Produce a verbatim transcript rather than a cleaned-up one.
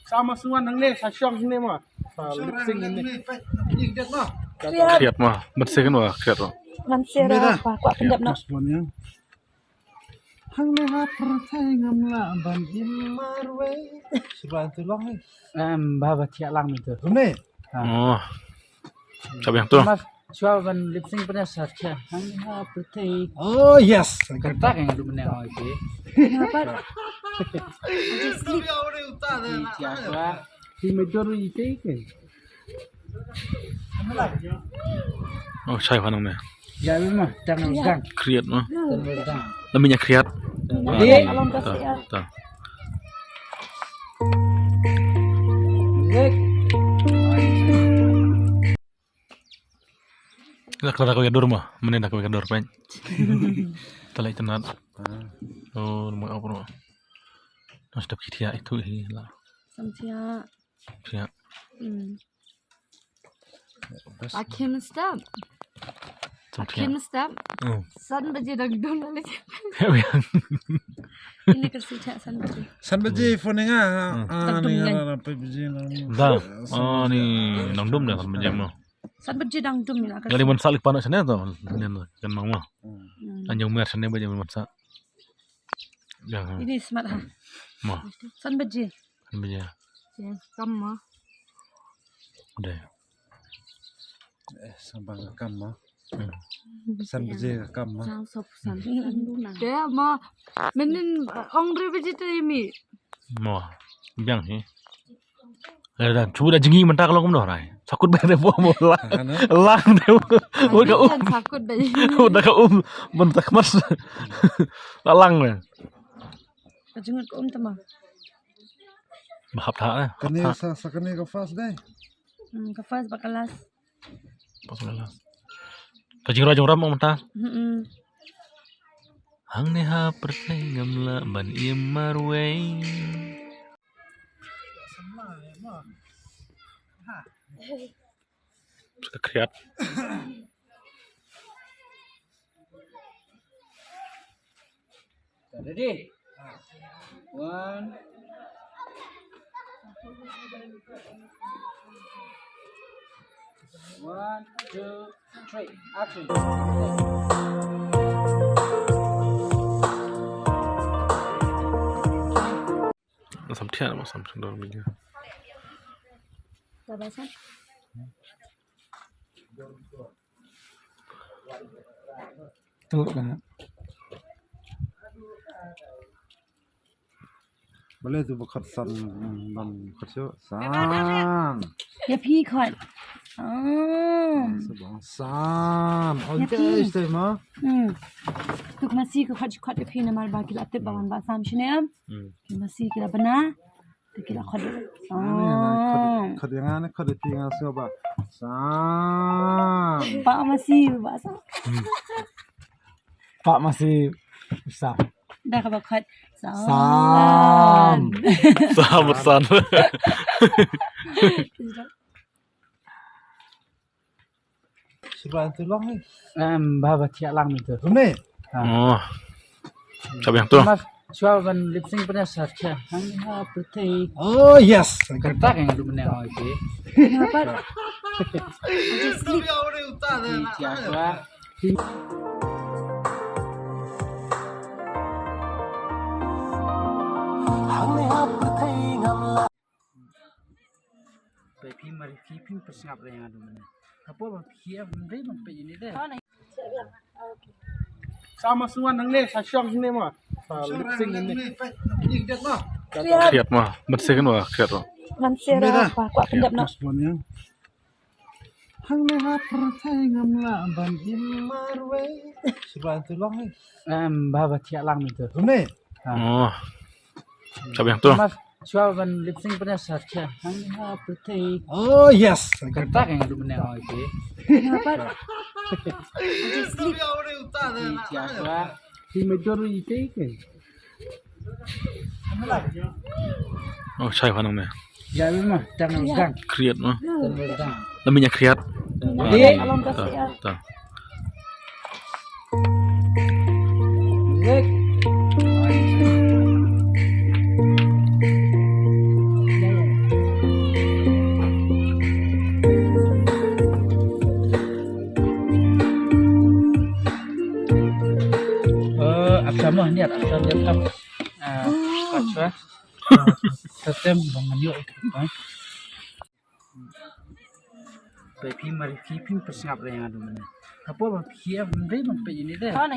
Sa ma suan hangne, sa shong hangne ma. Sa lip sync hangne. Khriat ma, ban se kan wa, khriat wa. Ban se ra, pa, kwah pyndep noh. Hangne ha pyrthei ngam lah ban im marwei. Suan tu long ni. Em, ba ba thiah lang mi tu. Hangne. Oh. Sa biang tu. Mas, shuwa ban lip sync pynne sa thiah. Hangne ha pyrthei. Oh, yes. Kata ka nga du mynne, oh, okay. Just sleep. Thiah shuwa. Hi me doru ite ke. Oh, shai phanang me. Ya, ya, ma, tang nang dang. Khriat ma. Tang nang dang. Lami nya khriat. Dek. Alam kasih ya. Ta. Dek. La kala ko ya dur ma, mane da ko ya dur pen. Talai tenat. Oh, mo apa ro. Nas dap khiat itu hi la. Samsia. Khiat. Hmm. Akhir mesti. Samsia. Akhir mesti. Hmm. San baje dang dum la. Ini kasi cak san baje. San baje phone nga. Ah, ni nga na pe baje na. Da. Oh, ni nang dum da san baje mo. San baje dang dum ina ka. Jadi man salik panas sana tu, ni kan mang ma. Hmm. Anjung mer sana baje man sa. Ya. Ini smart ha. Ma. San baje. San baje. Yes, kam ma. Deh. Eh, san bang kam ma. Hmm. San baje kam ma. Sang sop san. Deh ma. Menin ong re baje te mi. Ma. Biang hi. Eh, dan, cuba dah jengi mentah kalau kumno rai. Sakut bad mo mo lang. Lang de. Udah ka um. Sakut dah. Udah ka um mentah mas. Lang de. Ka jingit ka um tama. Bahap tha eh. Kane sa sa kane ka first deh. Hmm, ka first ba ka last. Pas ka last. Ka jingrwai jingrum mo mentah. Hmm. Hangne ha pyrthei ngam lah ban im marwei. Ka khriat. Ready? One. One, two, three. Action. Sam thiah ma sam thiah dor bini. Dah basah? Tu kan. Balei tu ba khat san, ban khat shuh san. Ya phi khat. Ah. Sa bang san. Oi, ya phi. Tei ma. Hmm. Tu ka masi ka khat khat ya phi namar ba ki la tip ba wan ba sam shine am. Hmm. Ki masi ki la bana. Te ki la khat. Ani, ani, khat, khat ïa nga, ani, khat ïa phi nga sngewbha. Sam. Ba masi ba sam. Pak masih besar. Dah ka ba khat. Sam. Sam. Sam, sam. Shuwa tu long ni. Em, ba ba thiah lang ni tu. Ni. Oh. Sa biang tu. Mas, shuwa ban lip sync pynne sa thiah. Hangne ha pyrthei. Oh, yes. Kata ka nga du mynne, oh, okay. Just sleep. Thiah shuwa. Ba phi mar phi phi pyrshang re nga dum ne. Hapo ba phi am re ban pe ini de. Sa ma suan hangne, sa shong hangne ma. Sa lip sync hangne. Khriat ma, ban se kan wa khriat wa. Ban se ra pa, kwah pyndep noh. Hangne ha pyrthei ngam lah ban im marwei. Shuwa tu long ni. Em, ba ba thiah lang ni tu. Tu ni. Oh. Sa biang tu. Mas, shuwa ban lip sync pynne sa thiah. Hangne ha pyrthei. Oh, yes. Kata ka nga du mynne, oh, okay. Just sleep. Thiah shuwa. Hi me doru ite ke. Oh, shai phanang me. Ya, me ma, tang nang dang. Khriat ma. Tang nang dang. Lami nya khriat. Dek. Ta, ta. Dek. Niat asal dia kam. Kacwa. Tetem bang ngan ïoh. Bai phi mari phi phi phi sngap re nga dum ne. Hapo bang phi am dei bang pe ini dei.